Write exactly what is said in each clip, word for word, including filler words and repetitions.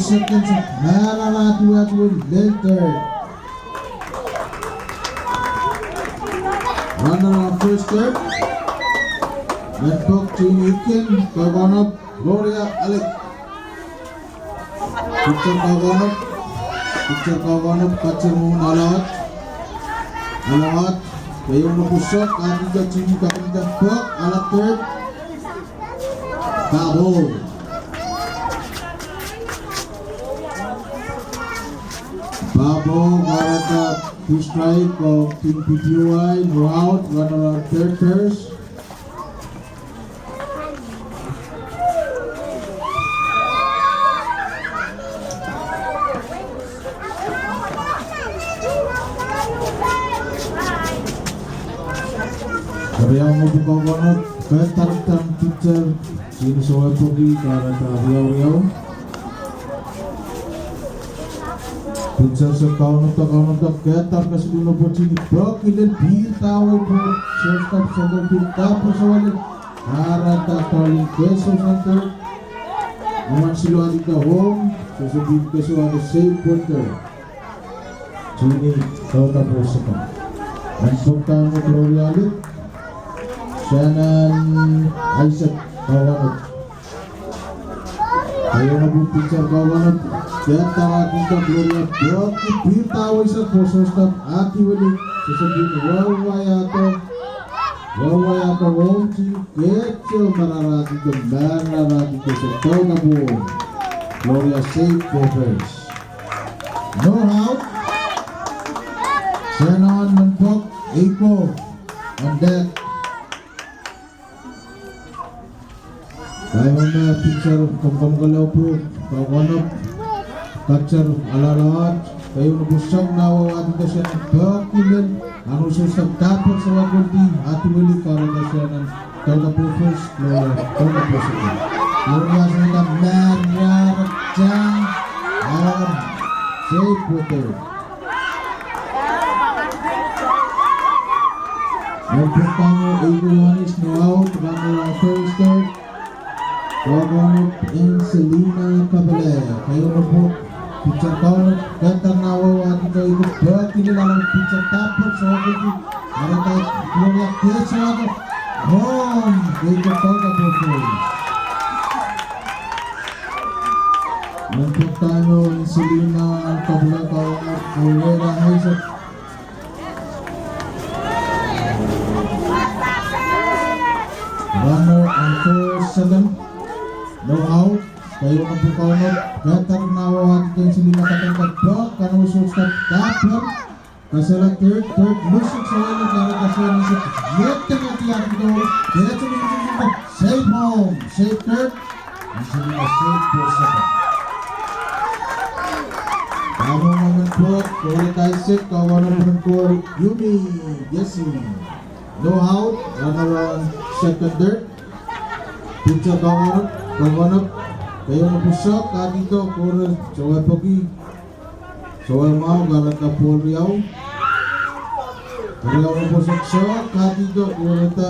Second, Marara Duatwin Lenter. Runner on first third. Len pok Jimmy Ikin, Kogonop, Gloria Alec. Pitcher Kogonop, Pitcher Kogonop, Pitcher Moon Alawat. Alawat, keieun pwuhk, ahdi ko Jimmy Kapinda pok, ala third. Babo. Babo, kahrehda pwuhk strike, oh, Team P T Y, no out, runner on third base. Riau me pwukoa Kogonop, kehdar tang pitcher, Jimmy Sohn pwuki, kahrehda riau riau. Pitcher se kaunop, kaunop, kehdar kesiluhno pwoat Jimmy pok, ilel pil dawei pwoat, shortstop Sengkon pil dawei pwoat, kahrehda Colin Keso Sengkon. Awan siluh ahdi ko home, Sengkon pil Keso ahdi safe pwoat. Jimmy, kauda pwoat Sengkon. Len pok tang Gloria Alec. Shannon Isaac, Kogonop. Keieun pwuhk pitcher Kogonop, kehdar ahdi ko Gloria pok, pil dawei safe pwoat, shortstop ahdi weli, Sengkon pil wawai ahdi ko, wawai ahdi ko home, Jimmy keto Marara ahdi ko, Marara ahdi ko, se kauda pwoat. Gloria safe for first. No out. Shannon men pok, eiko on deck. Kaimwomw pitcher, komw, komw kalope, Kogonop, pitcher alalaht, keieun pwuhk song nawa ahdi ko Shannon pok ilel, ahnsoun song dahpwet sewakul di, ahdi weli kahrehda Shannon, kauda pwoat first, Gloria, kauda pwoat second. Gloria sehda Marara tang, alam, safe pwoat. Len pok tang eiko Ioanis, no out, runner on first third. Kogonop Angelina Kapele, keieun pwuhk, pitcher Kogonop, kehdar nawa ahdi ko, eiko pok ilel, alam pitcher dahpwet sewakul di, kahrehda Gloria keso ahdi ko, home, eiko kauda pwoat. Len pok tang Angelina Kapele, Kogonop, Gloria Isaac. Runner on first, second, no out, keieun pwuhk Kogonop, kehdar nawa ahdi ko Angelina Kapele pok, ahnsoun shortstop dahpwet, kesehla third, third, musik sewakul, kahrehda Shannon Isaac, iet tengeti ahdi ko, keto Angelina safe home, safe third. Angelina safe pwoat second. Kamwomw men pwukoa Gloria Isaac, Kogonop men pwukoa Yumi Jesse. No out, runner on second, third. Pitcher Kogonop, Kogonop, keieun pwuhk ahdi ko, kore, sewai pwuki. Sewai mwahu, kahrehda ball riau. Riau pwoat sewai ahdi ko, kahrehda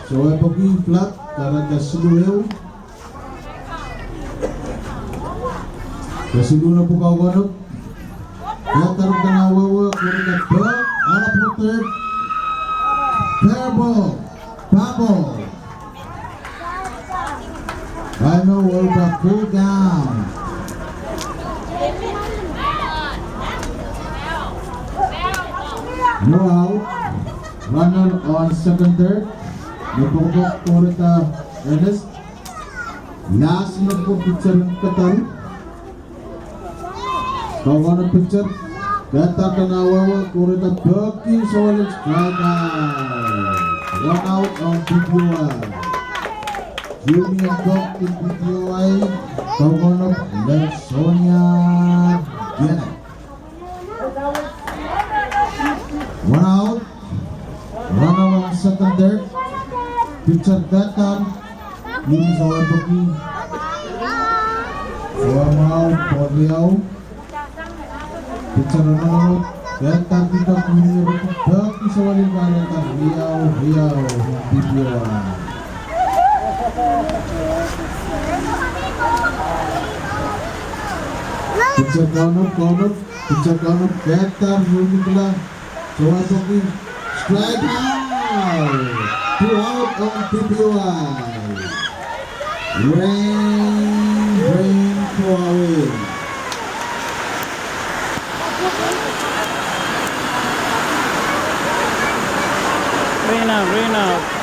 sewai pwuki, flat, kahrehda siluh ehu. Kesiluhno pwukoa Kogonop. Kehdar tang awehwe, kahrehda pok, ala pwukoa third. Fair ball. Babo. Final over, full count. No out. Runner on second, third. Ni pokopok Korita Ernest. Last ni pokopok pitcher en kedaru. Kogonop pitcher, kehdar tang awehwe, Korita peki, sewalel strikeout. One out on P T Y. Yumi en peki P T Y, Kogonop Nelsonia Diana. One out. Runner on second, third. Pitcher kehdar. Yumi sewai peki. Sewai mwahu, ball riau. Pitcher runner out. Kehdar, pitcher Yumi peki, sewalel, kahrehda riau, riau. P T Y. Pitcher kaunop, kaunop, pitcher kaunop, kehda ruhmwkihla, towasaki, strike out. Two out on P P Y. Rain, rain, kowe. Rain out, rain out.